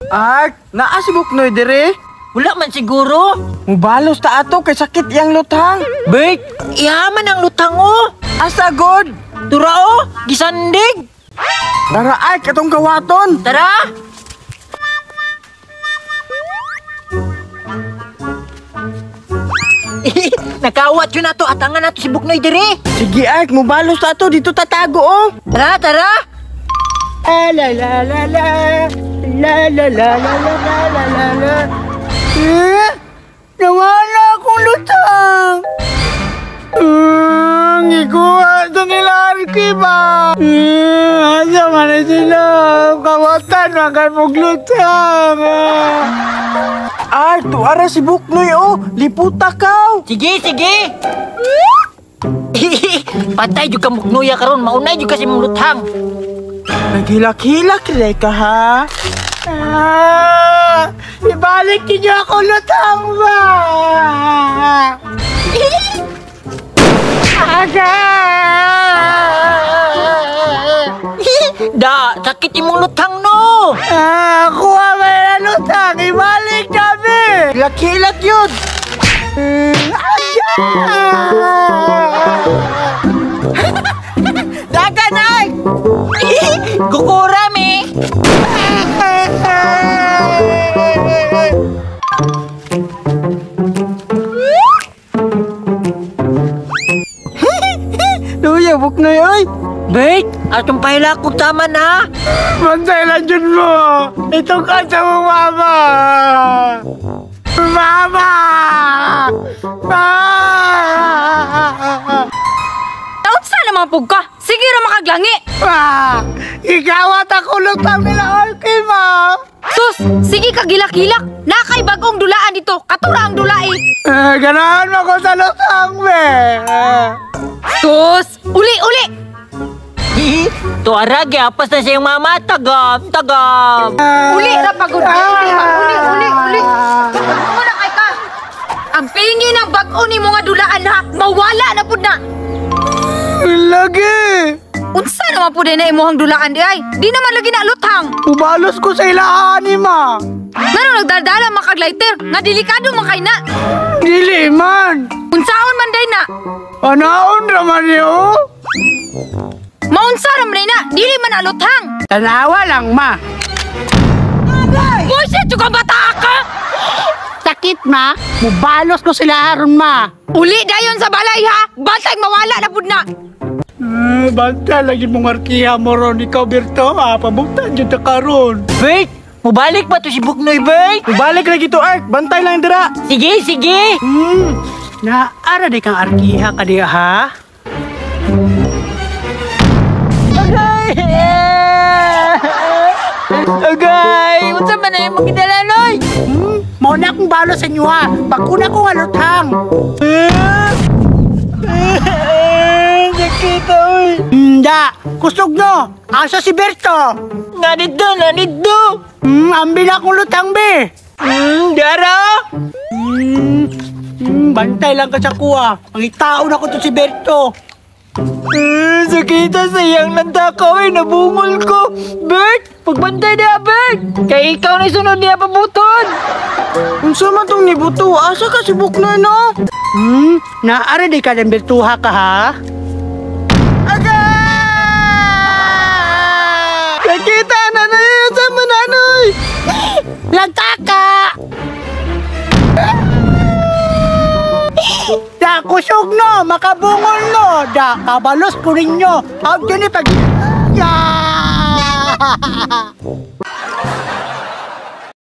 Ark, naa si Buknoy dire? Wala man siguro. Mubalos ta ato kay sakit iyang lutang. Bert, ihaman ang lutang oh. Asa god? Tura oh, gisandig. Tara Ark, atong kawaton. Tara. Nakawat yun ato, atangan nato si Buknoy dire. Sige Ark, mubalos ta ato dito tatago oh. Tara, tara. Ah, la la la la. La la la la la la la la la. Eh, nawala akong lutang. Gikuha sa nila Arky ba? Asa man na sila? Kawatan man kay mong lutang. Ark, tuara si Buknoy oh. Liputa kaw. Sige, sige. Patay jud ka Buknoya karon, maunay jud ka si mong lutang. Naghilak-hilak rin ka ha? Ah, ibalik ninyo ako lutang ba? Aga! Da, sakit imong lutang no. Ah, kuha ba na lutang? Ibalik kami! Hilak-hilak yun! Aga! Dagan ay! Kukura mi! Luya, Buknoy, oy! Bert, atong pahilakog tama na! Bantay lang dyan mo! Itong kanta mo, Mama! Mama! Ah! Taot sa naman pug ka. Sige ra makaglangi. Ah! Ikaw at ako lutang nila, Arky, ma! Sus, sige ka gilak-gilak. Nakay bagong dulaan dito. Katura ang dulae. Eh, ganahan mo ko sa lutang, be! Sus, uli uli. Tuara, giapas na siyang mama. Tagam, tagam. Uli ra pagod. Uli, uli, uli, uli. Muna kay ka. Ang pingi ng bag-o ni mga dulaan ha, mawala na pud na. Lagi! Unsa naman pud na imong dulaan di ay? Di naman lagi na lutang. Ubalos ko sa ilahan ni ma! Ngano nagdaldala man kag lighter, nga delikado man kay na. Dili man! Unsaon man day na? Anaon raman niyo? Maunsa ra man day na, dili man na lutang. Tanawa lang, ma! Bullshit juga bata ka. Sakit ma, mubalos ko sila aron ma. Uli dayon sa balay ha, bantay mawala na pud na. Banta lagi mong arkiha mo ron. Ikaw, Berto, ha? Pabuktan dyan ta karon. Bert, mubalik ba to si Buknoy, Bert? Balik lagi to, Ark. Bantay lang dira. Sige, sige. Naara di kang arkiha ka diha ha? Agay! Agay! Unsa man na imong gidala, Noy? Mao na akong balos sa inyo ha. Bakuna ko nga lutang. Sakit, oy. Da, kusog no. Asa si Berto? Nanito, nanito. Ambil akong lutang be. Dara. Bantay lang ka sa kuha. Ang itaon ako to si Berto. Sakita sa iyang nandakaw eh, nabungol ko. Bert, pagbantay niya, Bert. Kay ikaw na sunod niya pabuton. Unsa man tong nibuto? Asa ka si Buknoy, no? Naara di ka ng Bertuha ka ha? Agay! Nakita na na yun sa mananoy! Lantaka! Da, kusog no, makabungol no. Da, kabalos ko ninyo. Ang dyan pag... Ya!